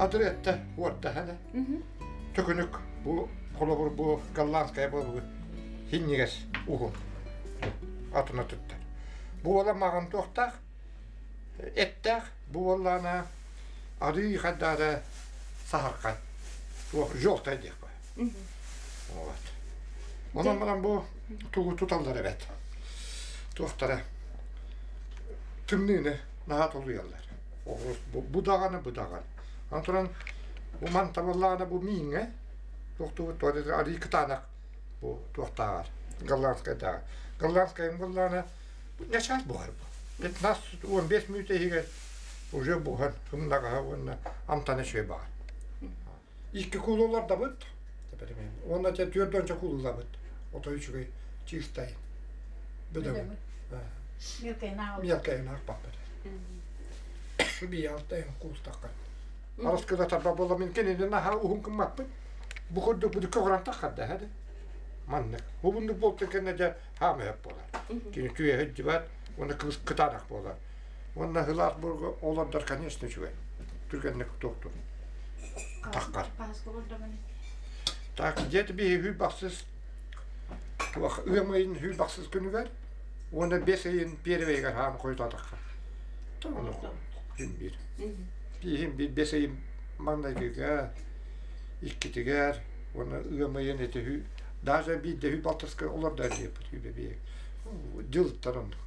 Хадыр этте уорта хана. Төкүнүк бу холобур бу голландская буолбут хиннигес уһун атына туттар. Бу буола маҕан туохтаах эттээх бу буоллаана арыы хайдаара саһархай туох желтай диэх баар. Вот. Онон баран бу тугу туталлар эбэт. Туохтара тымныыны наһаа толуйаллар. Бу даҕаны, бу даҕаны. Аны туран бу манта буоллаҕына бу мииҥҥэ туохтуубут арыы кытаанах бу туохтааҕар голландскайдааҕар. Голландскайым буоллаҕына нечаас буһар бу. 15-15 мүнүүтэ иһигэр уже буһан ымнаҕаһа уонна амтана үчүгэй баҕар. Икки куулулардабыт уонна те түөрт уонча куулулабыт. Отой үчүгэй чистай. Бөдөҥ. Мелкайын аахпаппыт. Бии алтайын куустахха. Араскыда тарба буола мин кинини наһаа уһун гыммаппын. Бу курдук бу көҕүрэн таххарда һэ Маннык. Бу буолтун кэннэ дьэ хаамыһап буолар. Кини түөһэ дьибат уонна кыбыс кытаанах буолар. Уонна Хылаатбурга олордор, конечно, үчүгэй. Түргэнник туохтур. Таххар. Так, где-то биһи хүй бахсыс туох ыам ыйын хүй бахсыс күнүгэр уонна бес ыйын первыйыгар хаам хойутаатахха. Ону күн биир. Бииһин биир бес ыйын маҥнайгыга, иккитигэр уонна ыам ыйын ити хүй даже биирдэ хүй балтаска олордор диэппит хүйбэ биэ. Дьылтан оннук.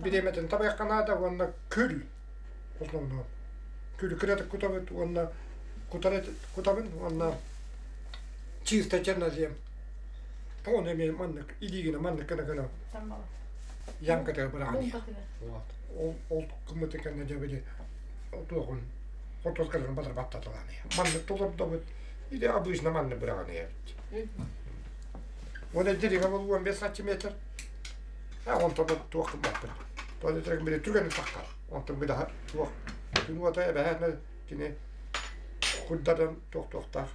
Бириэмэтин табайахха наада уонна күл основном күлү кыратык кутабыт уонна кутар кутабын уонна чисто чернозем ону эмиэ маннык илиигинэ маннык гына гына ямкатыгар быраҕан вот ол ол кыммыты кэннэ дьэ били туоҕун хортуоскаларын батар баттаталаан маннык толордобут или обычно маннык быраҕан иһэбит уонна дириҥэ был 15 сантиметр Онтон туох гыммаппын. Тоҕо били түгэни таххар. Онтон били туох күн уота эбэһээтинэ кини курдарын туох-туохтаах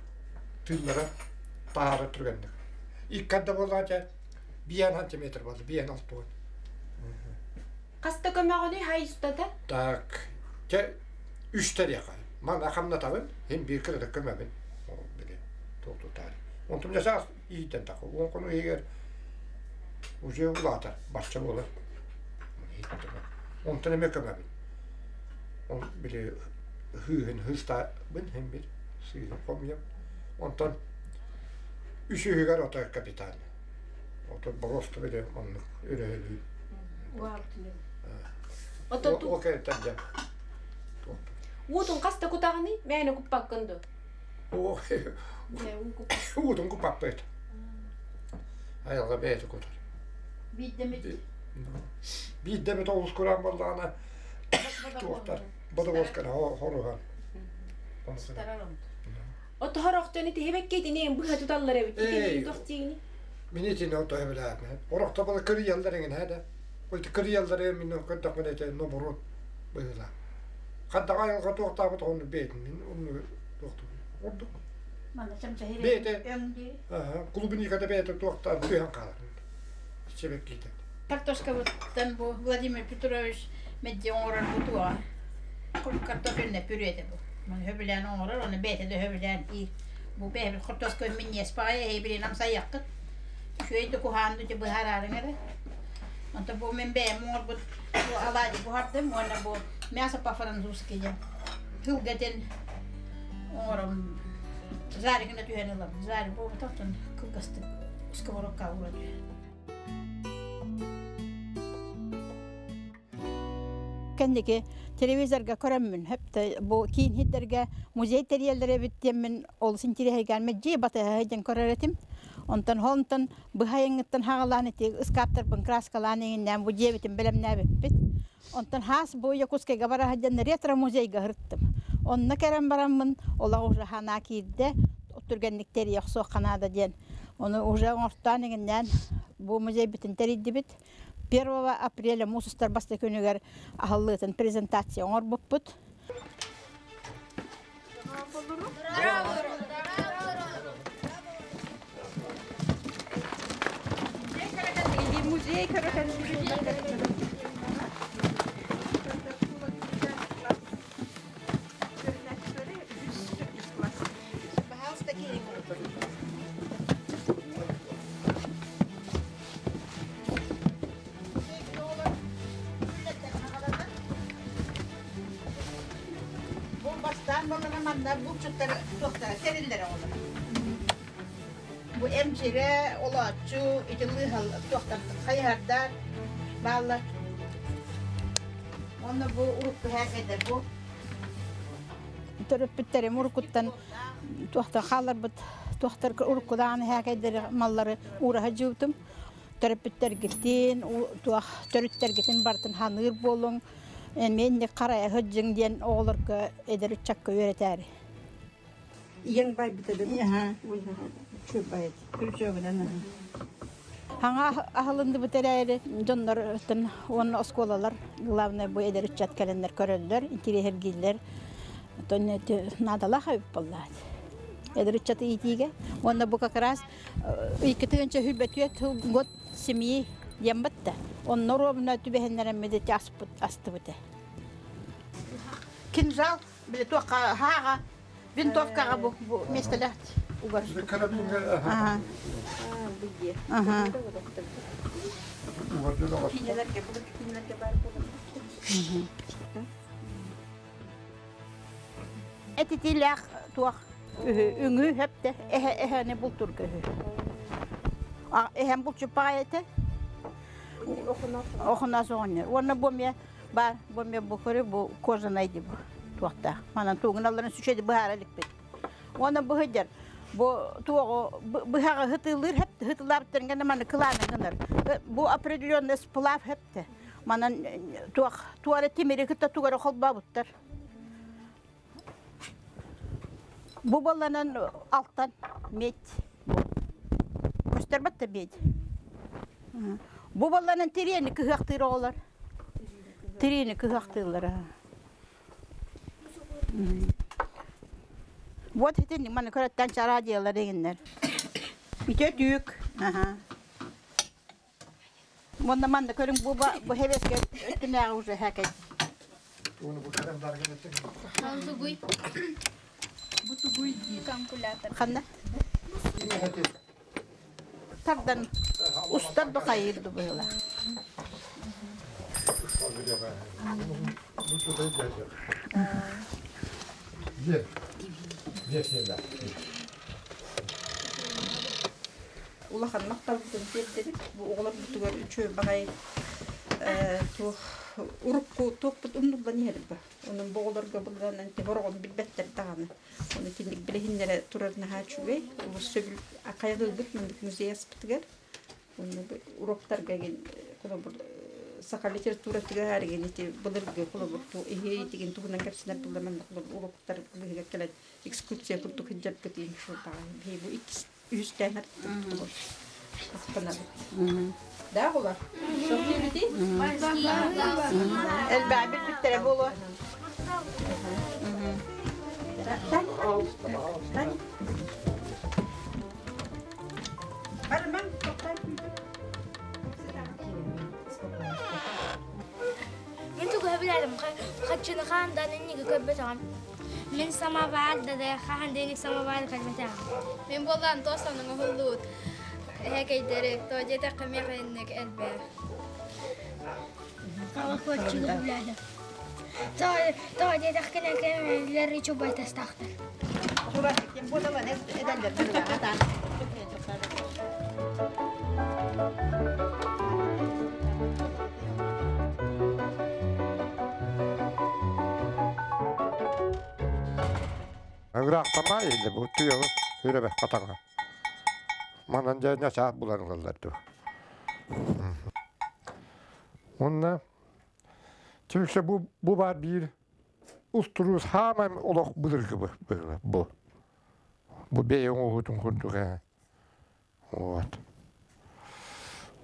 тыыннара таһаара түргэнник. Икки арда буоллаҕа дьэ биэн сантиметр буолла, биэн алтуон. Хаста көмөҕүнүй хай устата? Так, дьэ үстэ диэхэ. Мана хамнатабын, иһин биир кыратык көмөбүн. Ол били туох тутаары. Онтум дьэ саас иитэн тахы. Уон хонуу иһигэр уже улаатар, бачча буолар. Онтон эмиэ көмөбүн. Ол били ыһыыһын ыһыыстаабын иһин бир сыыһын хомуйам. Онтон үсүһүгэр ото капитан. Ото боруоста били оннук өрөһөлүү. Ото Ол кэнниттэн дьэ Уутун хас да кутаҕыный? Мээнэ куппаккын дуо? Уутун куппаппыт. Айылҕа бэйэтэ кутар. Биирдэмит. Биирдэмит олус кураан буоллаҕына туохтар бодобуосканы хоруһан. Ото хорохтону тиһибэккэ итини быһа туталлар эбит. Итини тохтиигини. Мин итини ото эбилээтме. Орохто бала кырыйаллар эҥин һэ Ол кырыйаллары мин көрдөхпүнэ ити нобурут быһыылаах. Хандаҕа айылҕа туохтаабыт ону бэйэтин мин онну туохтуубун. Ордук. Манна чамчаһыр Бэйэтэ өҥ дии. клубниката бэйэтэ туохтаан түһэн хаалар. Сибэккитэ. Картошкабыттан бу Владимир Петрович мэддьи оҥорор бу туоҕа. Картофельнай пюрета бу. Маны сөбүлээн оҥорор, оны бэйэтэ да сөбүлээн иир. Бу бэйэбит хортуоска минньиэс баҕайы эһиги амсайыаххыт. Үчүгэй да куһаан да быһаараарыҥ эрэ. Онтон бу мин бэйэм оҥорбут бу алаадьы буһардым уонна бу мясо по-французски диэн тылга этэн оҥором жарик гына түһэн ылабын. Жарик буолбатахтан кылгастык сковородка уура түһэн. Кэнники телевизорга көрөммүн хөптө бу киин хиддерге музей тэрийэллэр эбит диэммин олус интириэһиргээн мэлдьи батыһа диэн көрөр этим. Онтон холонтон быһайыҥҥыттан хаҕалаан ити ыскааптарбын краскалаан иҥиннээн бу дьиэбитин бэлэмнээбиппит. Онтон хаас бу Якутскайга бара сылдьан ретро-музейга сырыттым. Онно кэлэн бараммын олох уже санаа киирдэ, түргэнник тэрийэ охсуохха наада диэн. Ону уже оҥортоон иҥиннээн бу музейбытын тэрийдибит. 1 апреля муус устар бастакы күнүгэр аһыллыытын презентация оҥорбуппут. Музей Манна булчуттар туохтара тэриллэрэ олор. Бу эмчирэ, олооччу, ити лыыһал туохтар хайыһардар бааллар. Онно бу урукку һээкэйдэр бу. Төрөппүттэрим уруккуттан туохтар хаалларбыт туохтар уруккудаан һээкэйдэри маллары уураһа дьыыбытым. Төрөппүттэргитин, туох төрүттэргитин барытын ханыыр буолуҥ, эмиэ инник харайа сылдьыҥ диэн оҕолорго эдэр ыччакка үөрэтээри. Ийэҥ байбыта да Үчүгэй Күрүчүөгүнэн Хаҥа аһылынныбыт эрээри дьоннор уонна оскуолалар главное бу эдэр ыччат кэлэннэр көрөллөр, интириэһиргииллэр. Оттон наадалаах эбит буоллаат. Эдэр ыччаты иитиигэ. Уонна бу как раз 2 сүүс год семьи диэн батта. Онно ровно түбэһиннэрэммит ити аспыт астыбыт. Кинжал, били туохха хааҕа, винтовкаҕа бу бу миэстэлээх угар. Карабинга Ага. Ага. угар. Кинилерге былыргы кинилерге бар буолар. Этитилээх туох үҥүү хөптө эһэ эһэни бултурга үһү. Эһэм булчуппаҕай этэ. Охунаас оҕонньор. Уонна бу эмиэ баар, бу эмиэ бу көрү бу кожаный ди бу туохтаах. Манан туугуналларын сүчэди быһаара иликпит. Уонна бу сылдьар бу туоҕу быһаҕы хытыылыыр хэп хытылаабыттарынгана маны кылааны гынар. Бу определенный сплав хэптэ. Манан туох туора тимири кытта тугара холбообуттар. Бу баланан алтан медь. Көстөрбөт да медь. Бу баланан тириэни кыһыахтыыр оҕолор. Тириэни кыһыахтыыллар. Вот итинник маны көрөттөн чара диялар дегеннер. Ите түйүк. Аха. Монна манна көрүҥ бу бу хебеске өттүнээҕи уже хакай. Уну бу кэлэн даргын этик. Тугуй. Бу тугуй дии. Калькулятор. Ханна? Тардан устар да хайыр ду быһыла. Бир. Бир сиэлэ. Улахан махталбытын тиэрдэбит. Бу оҕолорбутугар үчүгэй баҕайы туох урукку туохпут умнуллан иһэр ба. Онон бу оҕолорго былыран хороҕон билбэттэр даҕаны. Оны киник билиһиннэрэ турар наһаа үчүгэй. Олус сөбүл хайҕыыбыт маннык музей аспытыгар. Онно уроктарга холобур саха литературатыгар ити былыргы холобур иһи туһунан кэпсэнэр булла маннык уроктар быһыгар кэлэн экскурсия курдук сылдьарбыт иин бу бу иккис үһүстээн махтанабыт. Да оҕолор? Сөптүүбүтүй? Элбэҕи билбиттэрэ буолуо. Тань. Барымаҥ, тоқтар. Мин тугу билэрим, хаччыны хаандан инниги көрбөтөҕүм. Мин самовар да хаһан дейник самовар көрбөтөҕүм. Мин буоллаан туос оннуҥа hulluut. Эһэкэйдэри, тоодьетах кэмиэх элбээх. Колокольчигы билэрим. То диэтэх кэнэ кэмэлэр чубайтастаахтар. Кем буолалан эдэллэр атаан. Ыраахтама илде бу түйөгү үрөбө хатаҥа. Манан дьэ чаат булан ылаллар ду. Онна түмсэ бу бу бар биир устуруус хааман олох былыргы бу. Бу бэйэ оҥоһуутун курдук ээ. Вот.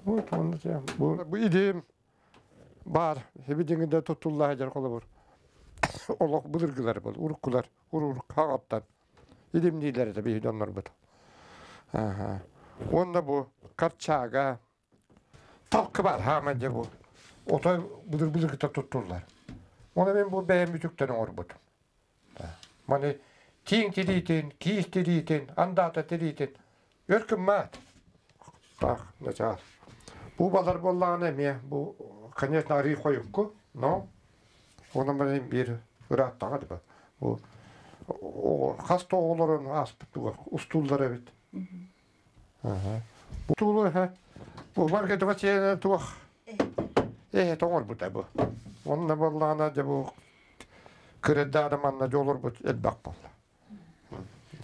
Вот онно бу бу идеям бар хебидиңде туттулла хажар холобур. Олох былыргылар бол, уруккулар, урур хаҕаттан. Идемниилер это биһи дьоннорбут. Аха. Онна бу карчаага талкы бар хаама дьэ бу. Отой былыр былыргыта туттуллар. Оны мен бу бэйэм үтүктэн оҥорбутум. Маны тииҥ тириитин, киис тириитин, андаата тириитин өркүн маат. Так, начаас. Бу балар буоллаҕына эмиэ бу, конечно, арыы хойукку, но оны мен биир ырааттаҕа диба. Бу Хас да оҕолорун ааспыт устууллар эбит. Бу туулу бу барга туга туох э тоҥорбута бу. Онно буоллаҕына дьэ бу кырыдаары манна дьолорбут элбэх буолла.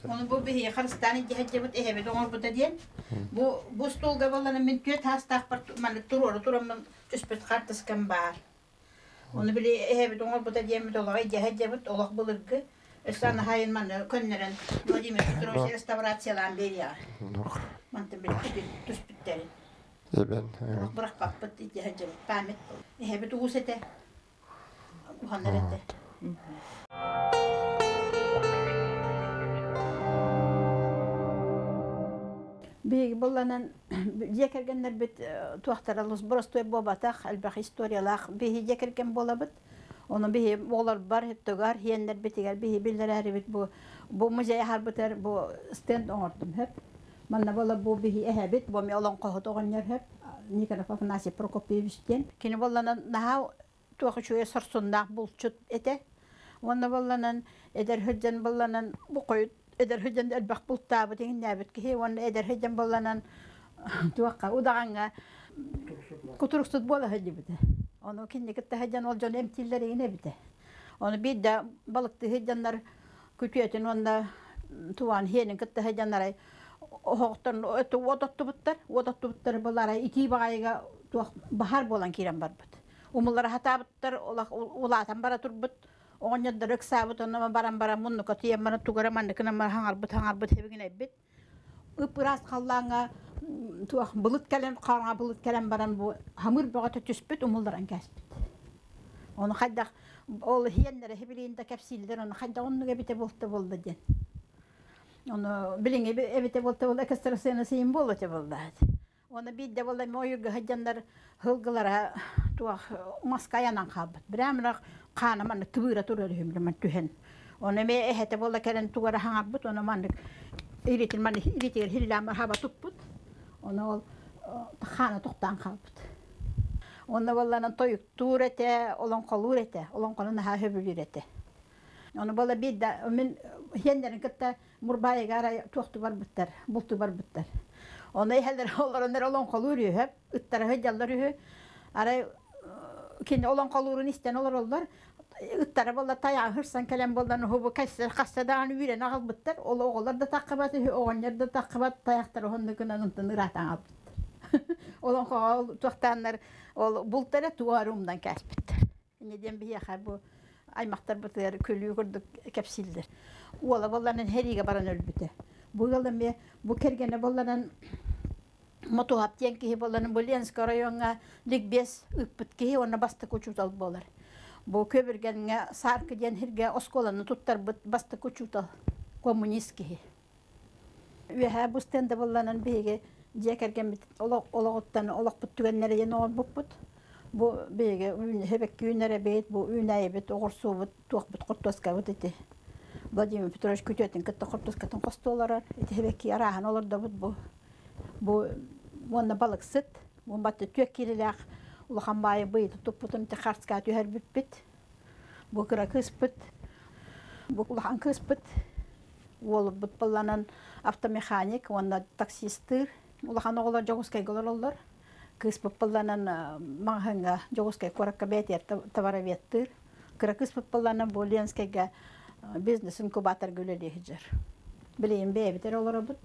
Ону бу биһиги харыстаан илдьэ сылдьыбыт эһэбит оҥорбута диэн. Бу бу столга буоллана мин түөрт саастаахпар маннык туруору тураммын түспүт хартыскам баар. Ону били эһэбит оҥорбута диэммит олоҕо илдьэ сылдьабыт олох былыргы. Өссө аны хайын маны көннөрөн Владимир Петрович реставрациялаан биэриэҕэ. Мантан били түспүттэрин. Эбэн. Олох бырахпаппыт илдьэ сылдьабыт память. Эһэбит уус этэ. Уһанар этэ. Биһиги булланан дьиэ кэргэннэрбит туохтара олус боростуой буолбатах, элбэх историялаах биһи дьиэ кэргэн буолабыт. Ону биһи оҕолорбор, өттүгэр, иэннэрбитигэр биһи биллэрээрибит бу бу музей аһарбытыгар бу стенд оҥордум хөп. Манна буола бу биһи эһэбит, бу ми олоҥхоһут оҕонньор хөп Никонов Афанасий Прокопьевич диэн. Кини буолланан наһаа туох үчүгэй сорсуннаах булчут этэ. Уонна буолланан эдэр сылдьан буолланан бу хойут эдэр сылдьан элбэх бултаабыт иҥнээбит киһи уонна эдэр сылдьан буолланан туохха удаҕаҥҥа кутуруксут буола сылдьыбыта. Ону кинини кытта сылдьан ол дьону эмтииллэр игин эбитэ. Ону биирдэ балыктыы сылдьаннар күтүөтүн уонна туган хиэнин кытта сылдьан арай оһохтон уот оттубуттар. Уот оттубуттар буларай итии баҕайыга туох баһаар буолан киирэн барбыт. Умуллара сатаабыттар, улаатан бара турбут. Оҕонньордор ыксаабыт, онно баран баран муннука тиийэн баран тугу эрэ манныкынан хаҥарбыт, хаҥарбыт хэбигинэйбит. Ып-ыраас халлааҥҥа туох былыт кэлэн, хараҥа былыт кэлэн баран бу хамыр бөҕөтө түспүт, умулларан кээспит. Ону хайдах ол иһиэннэрэ хибилиин да кэпсииллэр, ону хайдах оннук эбитэ буолта буолла диэн. Ону билиҥҥи эбитэ буолта буолла экстрасенс иһин буолла буолла. Уонна биирдэ буолла эмиэ ойуурга сылдьаннар сылгылара туох маска айанан хаалбыт. Прямо хаана маннык тыбыыра турар үһү маннык түһэн. Ону эмиэ эһэтэ буолла кэлэн тугу эрэ хаҥарбыт, ону маннык илиитин маннык илиитигэр хиллээн хаба туппут. Ону ол хаана тохтоон хаалбыт. Онно буолланан тойуктуур этэ, олоҥхолуур этэ, олоҥхону наһаа сөбүлүүр этэ. Ону буолла биирдэ мин иһэннэрин кытта Мурбаайыга арай туохтуу барбыттар, бултуу барбыттар. Ону иһэллэр олорон эрэ олоҥхолуур үһү, ыттара сылдьаллар үһү. Арай кини олоҥхолуурун истэн олороллор. Ыттара буолла тайаҕы сырсан кэлэн буоллан уһу кэссэр хасса даҕаны үүрэн аҕалбыттар. Ол оҕолор да таххыбат үһү, оҕонньор да таххыбат, тайахтар уһуннук гынан онтон ыраатан аҕалбыттар. Олоҥхоҕо ол туохтааннар ол бултара туора умнан кээспиттэр. Инньэ диэн биһиэхэ бу аймахтарбытыгар күлүү курдук кэпсииллэр. Уола буолланан сэриигэ баран өлбүтэ. Бу ыал эмиэ бу кэргэнэ буолланан Мотуһап диэн киһи буолланан бу Ленскэй оройуоҥҥа ликбез ыыппыт киһи уонна бастакы учуутал буолар. Бу Күөбүргэҥҥэ Сааркы диэн сиргэ оскуоланы туттарбыт бастакы учуутал, коммунист киһи. Үөһээ бу стенда буолланан биһиги дьиэ кэргэммит олоҕуттан олохпут түгэннэрэ диэн оҥорбуппут. Бу биһиги хэбэкки үүнэрэбит, бу үүнээйибит, оҕурсуубут, туохпут хортуоскабыт ити. Владимир Петрович күтүөтүн кытта хортуоскатын хостуу олорор. Ити хэбэкки арааһын олордобут бу. Бу уонна балыксыт, бу батты түөк киилэлээх улахан баайы быйыты туппутун ити харцка түһэрбиппит. Бу кыра кыыспыт, бу улахан кыыспыт Уолбут буолланан автомеханик уонна таксистыыр. Улахан оҕолор Дьокуускайга олороллор. Кыыспыт буолланан маҕаһыыҥҥа Дьокуускай куоракка бэйэтигэр товароведтыыр. Кыра кыыспыт буолланан бу Ленскэйгэ бизнес-инкубаторга үлэлии сылдьар. Билигин бэйэбит эрэ олоробут.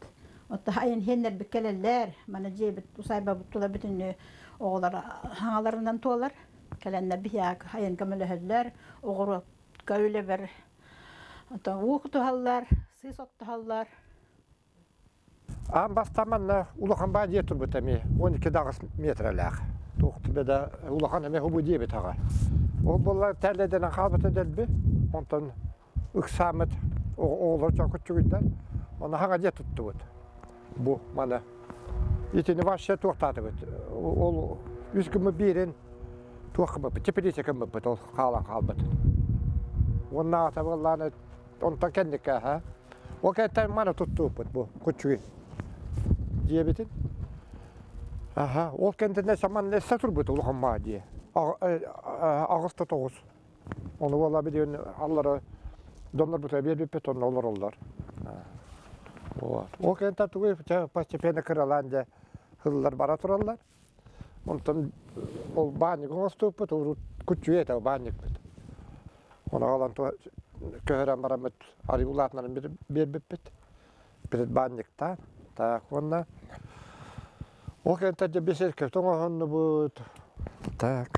Оттон айан иһэннэрбит кэлэллэр. Маны дьиэбит, усайбабыт тула бүтүннүү оҕолор хаҥаларынан туолар. Кэлэннэр биһиэхэ айан көмөлөһөллөр. Оҕуруотка үлэбэр Оттон уу кутуһаллар, сыыс оттоһоллор. Аан бастаан манна улахан баа дьиэ турбут эмиэ 12 даҕыс метрэлээх. Туох да улахан эмиэ хубу диэбит аҕа. Ол буолла тэллэдэнэн хаалбыта дэлби. Онтон ыксааммыт оҕолор чокуччугуйдар. Оны хаҥа дьиэ туттубут. Бу маны. Итини вообще туохтаатыбыт. Ол үс гыммыт биирин туох гыммыппыт, теплица гыммыппыт ол хаалан хаалбыт. Уонна аата буоллааны онтон кэнникэ аха. Ол кэнниттэн маны туттууппут бу куччугуй диэбитин. Аха, ол кэнниттэн саман эссе турбут улахан маа дии. Аҕыс да тоҕус. Ону буолла билигин аллара Доннорбутугар биэрбиппит, онно олороллор. Вот. Ол кэнтэ тугу постепенно кыралаан дьэ ыллар бара тураллар. Онтон ол баанньык оҥостубуппут, урут куччуйа этэ баанньыкпыт. Оны аҕалан көһөрөн бараммыт арыы улаатынарын биэрбиппит. Предбанниктаан. Так, уонна ол кэнтэ дьэ беседка оҥоһуннубут. Так.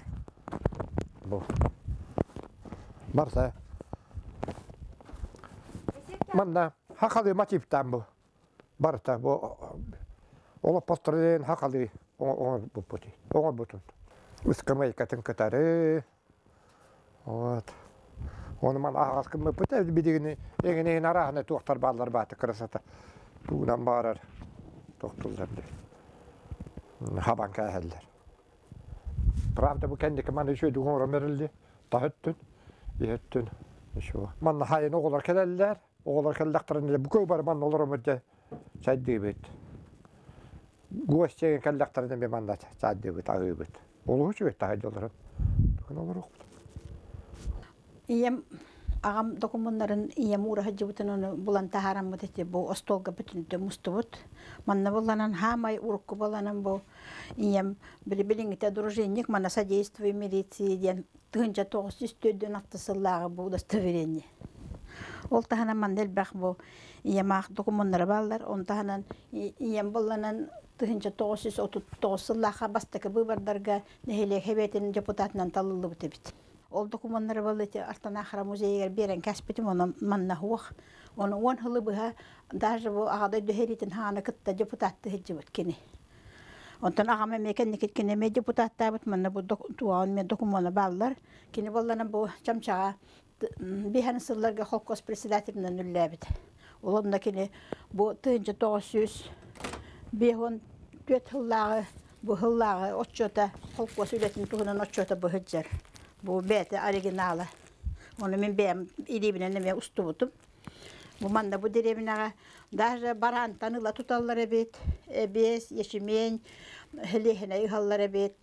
Бу. Барса. Манна хахалы мотивтаан бу. Барыта бу олоппосторун хахалы оҥорбуппут. Оҥорбутун. Ыскамыайкатын кытары. Вот. Оны ман аһаҕас гыммыппыт билигини эҥин арааһына туохтар бааллар бааты красота тугунан баарар тохтуллар дии хабан кээһэллэр. Правда бу кэнники маны үчүгэйдик оҥорон эрэлли таһ өттүн иһ өттүн ничего. Манна хайын оҕолор кэлэллэр оҕолор кэллэхтэринэ бу бары манна олороммут дьэ чайдыыбыт. Гостья кэллэхтэринэ эмиэ манна чайдыыбыт аһыыбыт. Олус үчүгэй таһырдьа олорон тугун олоруохпут. Ийэм аҕам докумуоннарын ийэм уура сылдьыбытын ону булан таһаараммыт ити бу остуолга бүтүнтэ мустубут. Манна булланан хаамай урукку буланан бу ийэм били билиҥҥитэ дружинник манна содействие милиции диэн 1946 сыллааҕы бу удостоверение. Ол таһынан манна элбэх бу ийэм аах докумуоннара бааллар. Он таһынан ийэм булланан 1939 сыллаахха бастакы быыбардарга нэһилиэк сэбиэтин депутатынан талыллыбыт эбит. Ол докумуоннары был ити Артанахара музейыгар биэрэн кэспитим, онон манна суох. Ону уон сылы быһа даже бу Аҕа дойду сэриитин хаана кытта депутатты сылдьыбыт кини. Онтон аҕам эмиэ кэнники кини эмиэ депутаттаабыт, манна бу туоҕун эмиэ докумуона бааллар. Кини буоллана бу Чамчаҕа биһэн сылларга холкуос председателинэн үллээбит. Ол онно кини бу 1954 сыллааҕы бу сыллааҕы отчуота холкуос үлэтин туһунан отчуота бу сылдьар. Бу бэйэтэ оригинала. Ону мин бэйэм илиибинэн эмиэ устубутум. Бу манна бу дэриэбинэҕэ даже бараантан ыла туталлар эбит, эбиэс, ячмень, хлиэһинэй ыһаллар эбит.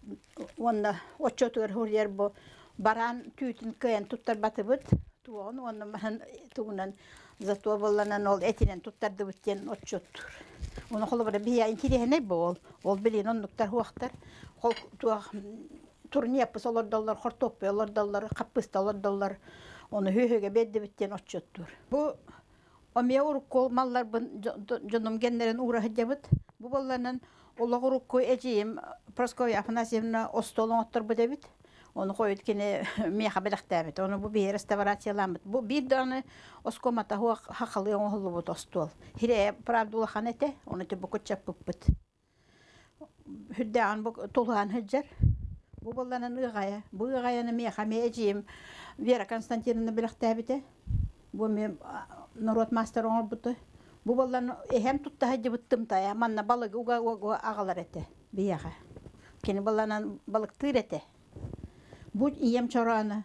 Уонна отчуотугар суруйар бу бараан түүтүн кыайан туттарбатыбыт туоҕун уонна маһын тугунан зато буолланан ол этинэн туттардыбыт диэн отчуоттуур. Ону холобура биһиэхэ интириэһинэй бу ол. Ол билигин оннуктар суохтар. Хол туох турнеппус олордоллор, хортуоппуй олордоллор, хаппыыста олордоллор. Ону үһүгэ биэрдибит диэн отчуоттуур. Бу Омия урукку малларбын дьонум геннэрин уура сылдьабыт. Бу буолланан олох урукку эдьиийим Прасковья Афанасьевна остуол оҥотторбут эбит. Ону хойут кини миэхэ бэлэхтээбит. Ону бу биһи реставрацияламмыт. Бу биир даҕаны оскуомата суох хахалыы оҥоһуллубут остуол. Хирэйэ правда улахан этэ. Ону бу куччаппыппыт. Үрдээҕин бу тулуһан сылдьар. Бу буолланан ыаҕайа. Бу ыаҕайаны миэхэ эмиэ эдьиийим Вера Константиновна бэлэхтээбитэ. Бу эмиэ норуот маастара оҥорбута. Бу буоллан эһэм тутта сылдьыбыт тымтайа. Манна балыгы уга-уга аҕалар этэ биһиэхэ. Кини буолланан балыктыыр этэ. Бу ийэм чороона.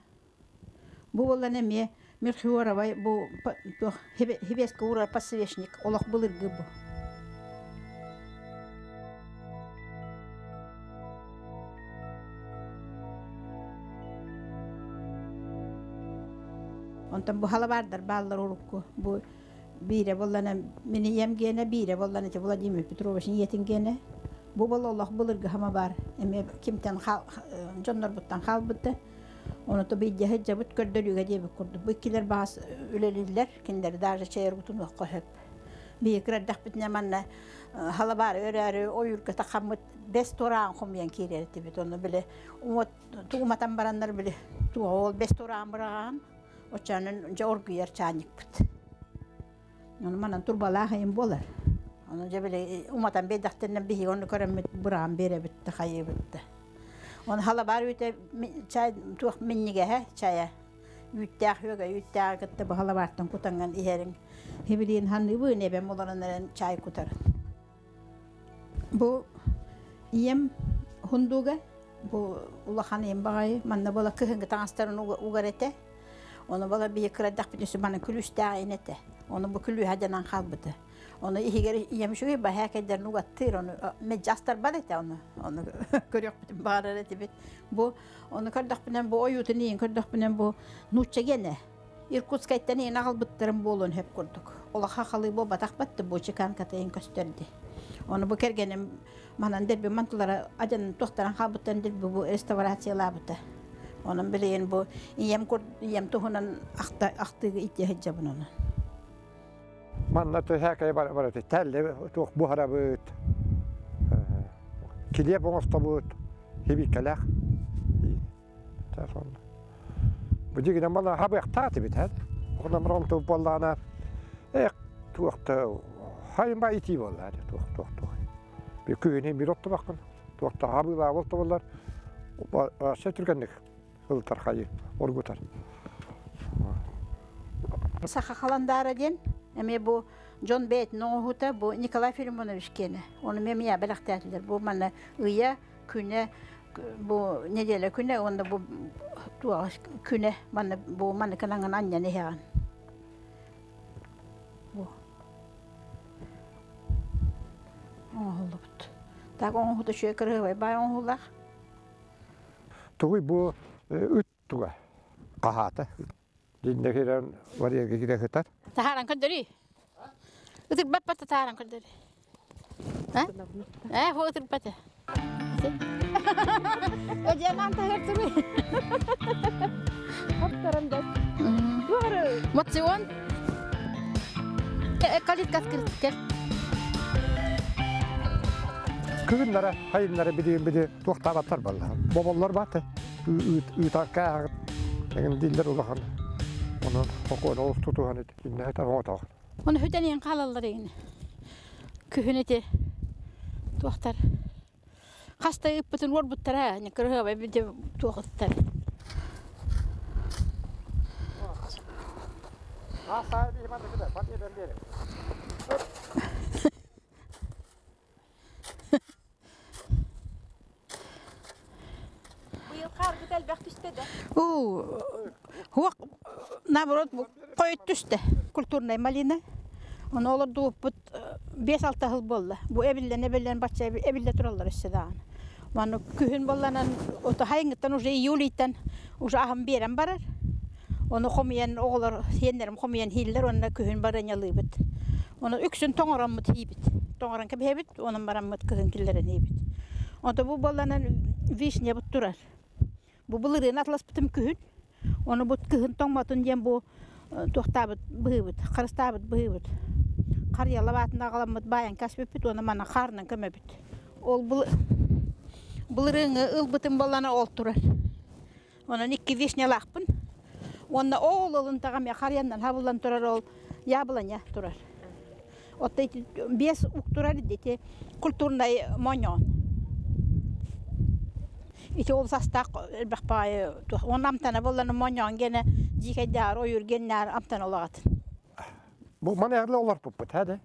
Бу буоллан эмиэ Мельхиоровай бу туох хибиэскэ уурар подсвечник олох былыргы бу. Онтон бу халабаардар бааллар урукку. Бу биирэ буоллана мин ийэм гиэнэ, биирэ буоллана ити Владимир Петрович ийэтин гиэнэ. Бу бол олох былыргы хама баар. Эмиэ кимтэн дьоннорбуттан хаалбыта. Ону то биирдэ сылдьабыт көрдөрүүгэ диэбит курдук. Бу иккилэр баҕас үлэлииллэр, кинилэри даже чэй оргутунуохха сөп. Биһиги кыра эрдэхпитинэ манна халабаары өрөөрү ойуурга тахаммыт бэс туораан хомуйан киирэр этибит. Ону били уот тугуматан бараннар били туох ол бэс туораан быраҕаан оччоонун дьэ оргуйар чаанньыкпыт. Ону манан турбалаах ыйым буолар. Ону дьэ били уматан биэрдэхтэринэ биһиги ону көрөммүт быраҕан биэрэбит да хайыыбыт да. Ону халабаар үүтэ чай туох минньигэһэ чайа үүттээх үөгэй үүттээҕи кытта бу халабаартан кутаҥҥан иһэриҥ. Хибилиин ханыыбын эбэм олорон эрэн чай кутар. Бу ийэм хундууга бу улахан ийэм баҕайы манна буола кыһыҥҥы таҥастарын угар этэ. Ону буола биһи кыра эрдэхпитинэ маны күлүүстээх ин этэ. Ону бу күлүүһэ дьанан хаалбыта. Ону иһигэр ийэм үчүгэй баһаакайдарын угаттыыр, ону мэлдьи астарбат этэ ону. Ону көрүөхпүтүн баҕарар этибит. Бу ону көрдөхпүнэн бу ойуутун иин көрдөхпүнэн бу нуучча гиэнэ. Иркутскайтан иэн аҕалбыттарын буолуон сөп курдук. Улаха халыы буолбатах батты бу чеканкатайын көстөрдү. Оны бу кэргэним манан дэрби мантылара адьан туохтаран хаалбыттан дэрби бу реставрациялаабыта. Онон билигин бу ийэм ийэм туһунан ахта ахтыыга итиэ сылдьабын онон. Манна төһөкөй бар бар тэлле туох буһарабыт. Килиэп оҥостобут, хибиккэлэх. Бу дьигинэн балла хабыахтаат эбит һэ. Оҕонон баран тыл буоллаҕына эх туохта хайын итии буолла туох туох туох. Bir күһүнү bir оттубаккын. Туохта хабыылаабыл тобуллар. Се түргэнник ылтар хайы оргутар. Саха халандаара диэн эмиэ бу дьон бэйэтин оҥоһуута бу Николай Филимонович киэнэ. Ону эмиэ бэлэхтээтилэр. Бу манна ыйа, күнэ бу неделя күнэ уонна бу туох күнэ манна бу манна кынаҥын анньан иһэҕин. Бу оҥоһуллубут. Так оҥоһута үчүгэй кырыһыбай баай оҥоһуулаах. Тугуй бу ыт туга? Хаһаата. Динне кирэн варьерга кире сытар. Таһааран көрдөрүй. Ытырбат бата таһааран көрдөрүй. А? Э, хо ытырбат. Ödeyemem tahırtırı. Хаптаран да. Моцион. Калитка открыт. Кыгыннара, хайыннара биди биди туохтаабаттар балла. Боболлор баты. Ыытар кааҕыт. Эгин диллер улахан. Онон хокуон олус тутуһан иннэ оҥотоох. Оны хүтэнин хаалаллар егин. Күһүн ити туохтар. Хаста ыппытын уорбуттара, кырыһыабай бити туохуттар. Быйыл хаарбыт элбэх түстэ да. Уу, хуох, наоборот, хойут түстэ. Культурная малина. Оны олордубуппут 5-6 жыл буолла. Бу эбиллэн эбиллэн бачча эбиллэ тураллар өссө даҕаны. Маны күһүн болланан ото хайыҥыттан уже июльтан уже аһым биэрэн барар. Ону хомуйан оҕолор сиэннэрим хомуйан иһиллэр уонна күһүн барыанньалыыбыт. Ону үксүн тоҥороммут иһиибит. Тоҥорон кэбиһэбит, онон бараммыт кыһын киллэрэн иһиибит. Ото бу буолланан вишнябыт турар. Бу былырыын атласпытым күһүн. Ону бу кыһын тоҥмотун диэн бу туохтаабыт быһыыбыт, харыстаабыт быһыыбыт. Харыйала баатын аҕаламмыт баайан каспиппит уонна мана хаарынан көмөбүт. Ол былырыыҥы ылбытым буоллана ол турар. Онон икки вишнялаахпын. Уонна ол ылынтаҕа эмиэ харыйаннан хабыллан турар ол яблоня турар. Отто ити биэс ук турар ити культурнай моонньоҕон. Ити ол састаах элбэх баҕайы уонна амтана буоллана моонньоҕон гиэнэ дьиикэйдээҕэр ойуур гиэннээҕэр амтана улаҕатын. Бу маны эрле олорпуппут һэ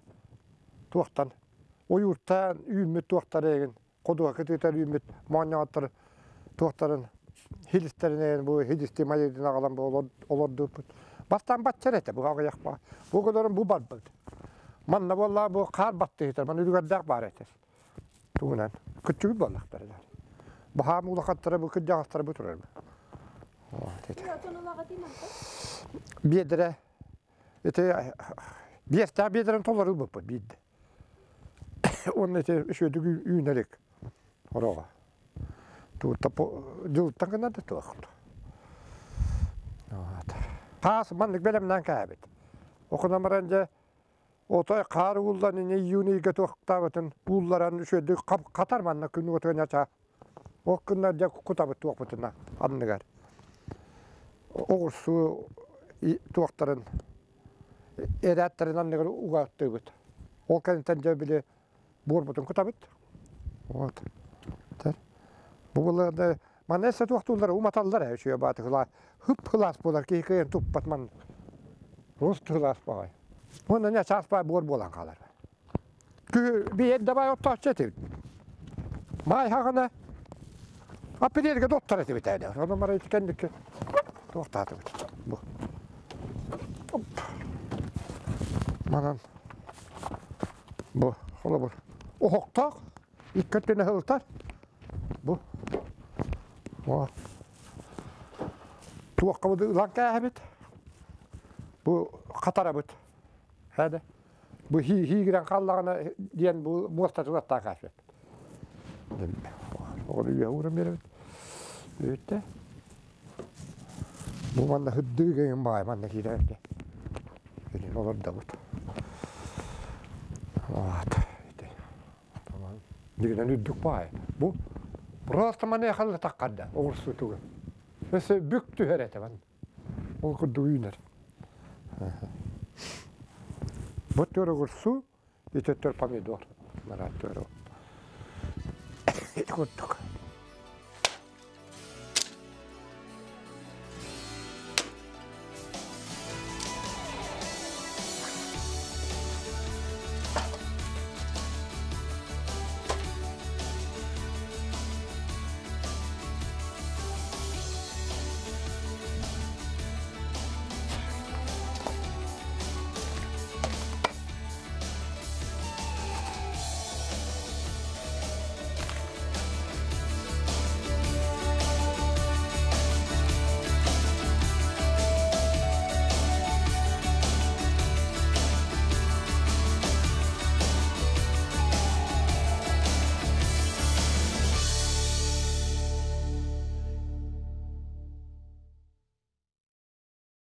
туохтан ойууртан үүммүт туохтар эгин ходуга кытыытар үүммүт моонньоҕоттор туохтарын хилистэринэн бу хилисти майырдын аҕалан бу олордуппут. Бастаан баччар этэ бу аҕыйах ба. Бу көрөрүм бу барбыт. Манна буолла бу хаар баттыһытар, маны үлүгэрдээх баар этэ. Тугунан күччүгүт буоллахтар. Баһаам улахаттара бу кырдьаҕастара бу турар. Биэдэрэ ити биэстээх биэдэрин толору ылбыппыт биирдэ. Уонна ити үчүгэйдик үүнэрик ороҕо. Дьылтан гына да туох. Таас маннык бэлэмнээн кээбит. Окунан баран дьэ отой хаар ууллан ини июнь ыйга туохтаабытын уулларан үчүгэйдик хатар манна күн уотугар ньачаа. Ол гыннар дьэ кутабыт туохпутуна анныгар. Оҕурсуу туохтарын эрээттэрин анныгар угааттыыбыт. Ол кэнниттэн дьэ били буорбутун кутабыт. Вот. Бу былырда манна эссе туохтууллар уматаллар ээ үчүгэй бааты хылаа хып хылаас буолар киһи кыайан туппат ман рус хылаас баҕай. Уонна не чаас баа буор буолан хаалар. Кү биэр да бай оттооччу этибит. Маай хаҕына аппилерге доттар этибит ээ. Ону мара ити кэнникки туохтаатыбыт. Бу. Манан бу холобур оһохтоох икки өттүнэ сылытар. Бу. Туохха ылан кээһэбит. Бу хатарабыт. Хәдэ. Бу хии-хиигирэн хааллаҕына диэн бу муостатыгар таакаашпыт. Оҕону үөһэ ууран биэрэбит. Бүттэ. Бу манна хырдыы кэҥин баай манна киирэн Билин олордобут. Вот. Дигинэн үрдүк баай. Бу просто маныаха да таххарда оҕурсутуга. Өссө бүк түһэр этэ ман. Ол курдук үүнэр. Бу түөр огурсу, ити өттөр помидор. Марат түөр. Ити курдук.